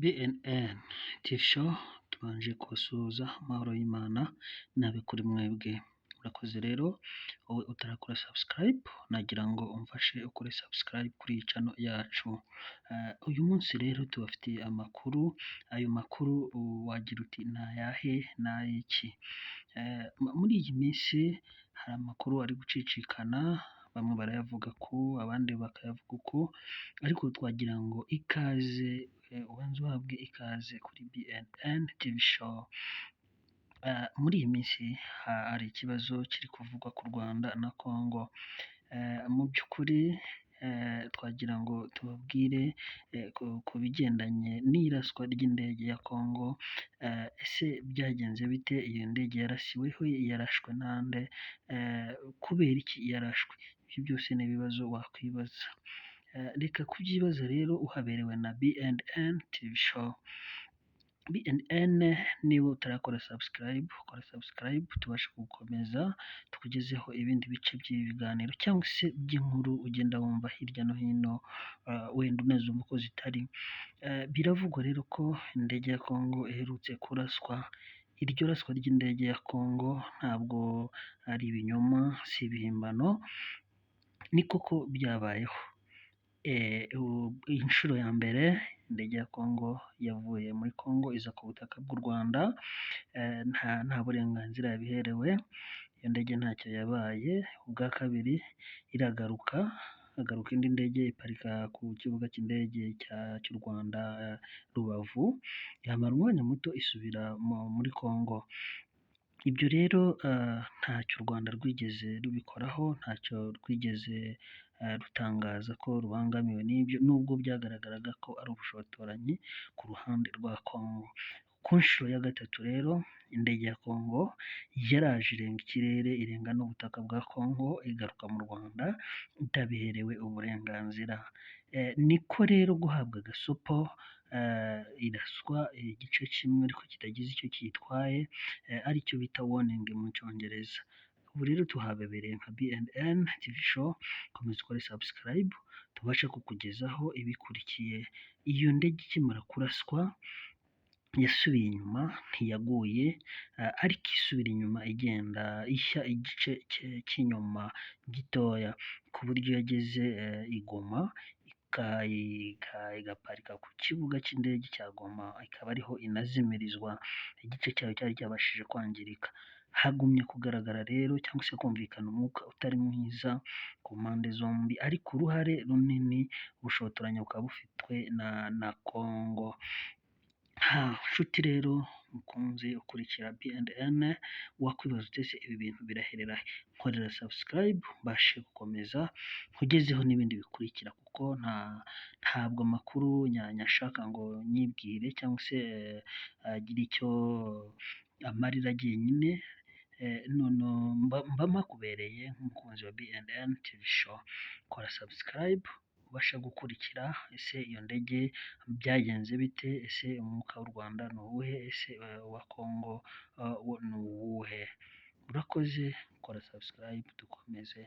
BNN TV Show, tubanje kubasuhuza, amahoro y'Imana nabe kuri mwebwe. Urakoze rero wowe utarakora subscribe, nagira ngo umfashe ukore subscribe kuri iyi channel yacu. Uyu munsi rero tubafitiye amakuru, ayo makuru wagira uti ni ayahe, ni ay'iki? Muri iyi minsi hari amakuru ari gucicikana, bamwe barayavuga ku, abandi bakayavuga uku, ariko twagira ngo ikaze, ubanze uhabwe ikaze kuri BNN TV Show. Muri iyi minsi hari ikibazo kiri kuvugwa ku Rwanda na Congo. Mu by'ukuri twagira ngo tubabwire ku bigendanye n'iraswa ry'indege ya Congo. Ese byagenze bite? Iyo ndege yarasiweho, yarashwe nande? Kubera iki yarashwe? Ibyo byose ni ibibazo wakwibaza. Reka kubyibaza rero uhaberewe na BNN TV Show. BNN, niba utarakora subscribe, kora subscribe tubashe gukomeza tukugezeho ibindi bice by'ibi biganiro cyangwa se by'inkuru ugenda wumva hirya no hino, wenda unazumva uko zitari. Biravugwa rero ko indege ya Congo iherutse kuraswa. Iryo raswa ry'indege ya Congo ntabwo ari ibinyoma, si ibihimbano, ni koko byabayeho. Inshuro ya mbere indege ya Congo yavuye muri Congo iza ku butaka bw'u Rwanda, nta burenganzira yabiherewe, iyo ndege ntacyo yabaye. Ubwa kabiri iragaruka, hagaruka indi ndege iparika ku kibuga cy'indege cy'u Rwanda Rubavu, yamara umwanya muto isubira muri Congo. Ibyo rero ntacyo u Rwanda rwigeze rubikoraho, ntacyo rwigeze rutangaza ko rubangamiwe n'ibyo, nubwo byagaragaraga ko ari ubushotoranyi ku ruhande rwa Congo. Ku nshuro ya gatatu rero indege ya Congo yaraje irenga ikirere, irenga n'ubutaka bwa Congo, igaruka mu Rwanda itabiherewe uburenganzira. Niko rero guhabwa gasopo, iraswa igice kimwe ariko kitagize icyo cyitwaye, aricyo bita warning mu Cyongereza. Ubu rero tuhabebereye nka BNN TV Show, komeza ukore subscribe tubashe kukugezaho ibikurikiye. Iyo ndege ikimara kuraswa yasubiye inyuma, ntiyaguye, ariko isubira inyuma igenda ishya igice cy'inyuma gitoya, ku buryo yageze i Goma igaparika ku kibuga cy'indege cya Goma, ikaba ariho inazimirizwa, igice cyayo cyari cyabashije kwangirika. Hagumye kugaragara rero cyangwa se kumvikana umwuka utari mwiza ku mpande zombi, ariko uruhare runini ubushotoranyi bukaba bufitwe na Congo. Nshuti rero mukunzi ukurikira BNN, wakwibaza uti ese ibi bintu biraherera he? Nkorera subscribe mbashe gukomeza nkugezeho n'ibindi bikurikira, kuko ntabwo amakuru nyashaka ngo nyibwire cyangwa se agire icyo amarira jyenyine, mba mpakubereye nk'umukunzi wa BNN TV Show. Kora subscribe ubashe gukurikira: ese iyo ndege byagenze bite? Ese umwuka w'u Rwanda ni uwuhe? Ese uwa Congo ni uwuhe? Urakoze, kora subscribe dukomeze.